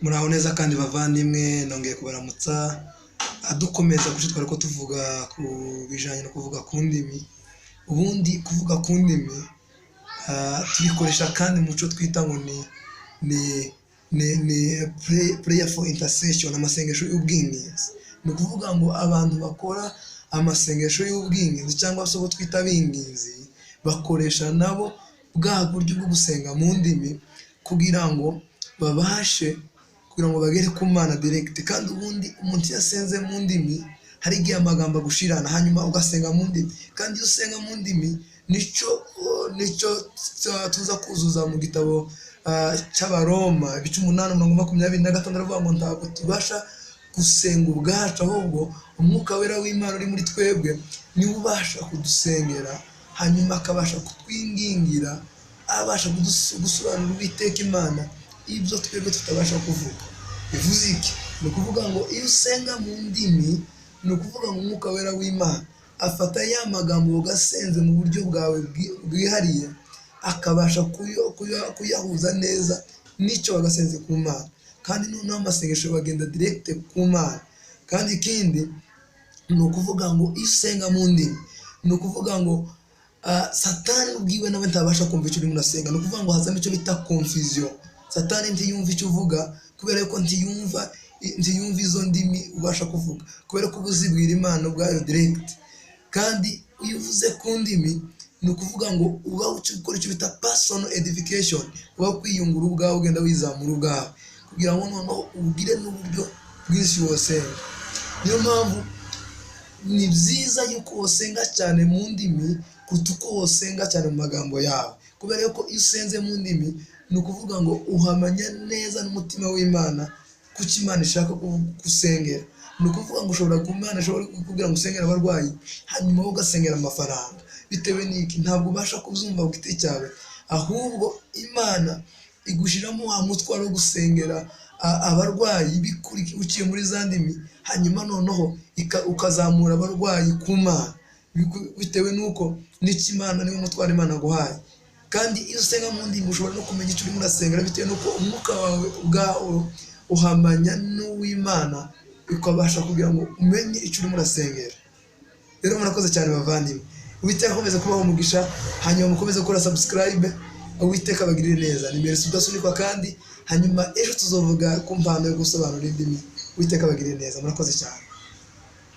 Muraho neza kandi bavandimwe, nongeye kubaramutsa, dukomeza ku cyo twari ko tuvuga ku bijyanye no kuvuga ku ndimi. Ubundi kuvuga ku ndimi tubikoresha kandi mu cyo twita ngo ni prayer for intercession, amasengesho y'ubwinginzi. Ni ukuvuga ngo abantu bakora amasengesho y'ubwinginzi cyangwa se abo twita abinginzi, bakoresha nabo bwa buryo bwo gusenga mu ndimi kugira ngo babashe kugira ngo bagere ku Mana direct. Kandi ubundi umuntu iyo asenze mu ndimi, hari igihe amagambo agushirana, hanyuma ugasenga mu ndimi. Kandi iyo usenga mu ndimi, nicyo tuza kuzuza mu gitabo cy'Abaroma, ibice 8, umurongo 26, aravuga ngo ntabwo tubasha gusenga ubwacu, ahubwo Umwuka Wera w'Imana uri muri twebwe niwe ubasha kudusengera, hanyuma akabasha kutwingingira, abasha gusobanurira Uwiteka Imana ibyo twebwe tutabasha kuvuga. Bivuze iki? Ni ukuvuga ngo iyo usenga mu ndimi, ni ukuvuga ngo Umwuka Wera w'Imana afata ya magambo ugasenze mu buryo bwawe bwihariye, akabasha kuyahuza neza n'icyo wagasenze ku Mana. Kandi noneho amasengesho bagenda direct ku Mana. Kandi ikindi ni ukuvuga ngo iyo usenga mu ndimi, ni ukuvuga ngo Satani ubwiwe nawe ntabasha kumva icyo urimo urasenga. Ni ukuvuga ngo hazamo icyo bita confusion. Satani ntiyumva icyo uvuga, kubera ko ntiyumva izo ndimi ubasha kuvuga, kubera ko uba uzibwira Imana ubwayo direct. Kandi iyo uvuze ku ndimi, ni ukuvuga ngo uba ukora icyo bita personal edification, uba kwiyungura ubwawe, ugenda wizamura ubwawe, kugira ngo noneho ugire n'uburyo bwinshi wosenga. Niyo mpamvu ni byiza yuko wosenga cyane mu ndimi kuruta uko wosenga cyane mu magambo yawe, kubera yuko iyo usenze mu ndimi, ni ukuvuga ngo uhamanya neza n'umutima w'Imana kuko Imana ishaka gusengera. Ni ukuvuga ngo ushobora ku Imana ishobora kukubwira ngo usengere abarwayi, hanyuma wowe ugasengera amafaranga. Bitewe n'iki? Ntabwo ubasha kubyumva ku giti cyawe, ahubwo Imana igushyiramo wa mutwaro wo gusengera abarwayi uciye muri za ndimi, hanyuma noneho ukazamura abarwayi ku Mana, bitewe n'uko n'icyo Imana, niwo mutwaro Imana aguhaye. Kandi iyo usenga mu ndimi, ushobora no kumenya icyo urimo urasengera, bitewe n'uko umwuka wawe ubwawo uhamanya n'uw'Imana, ukabasha kugira ngo umenye icyo urimo urasengera. Rero murakoze cyane bavandimwe, Uwiteka akomeze kubaha umugisha, hanyuma mukomeze gukora subscribe. Uwiteka abagirire neza. Ni Merci Udasunikwa. Kandi hanyuma ejo tuzovuga ku mpano yo gusobanura indimi. Uwiteka abagirire neza, murakoze cyane.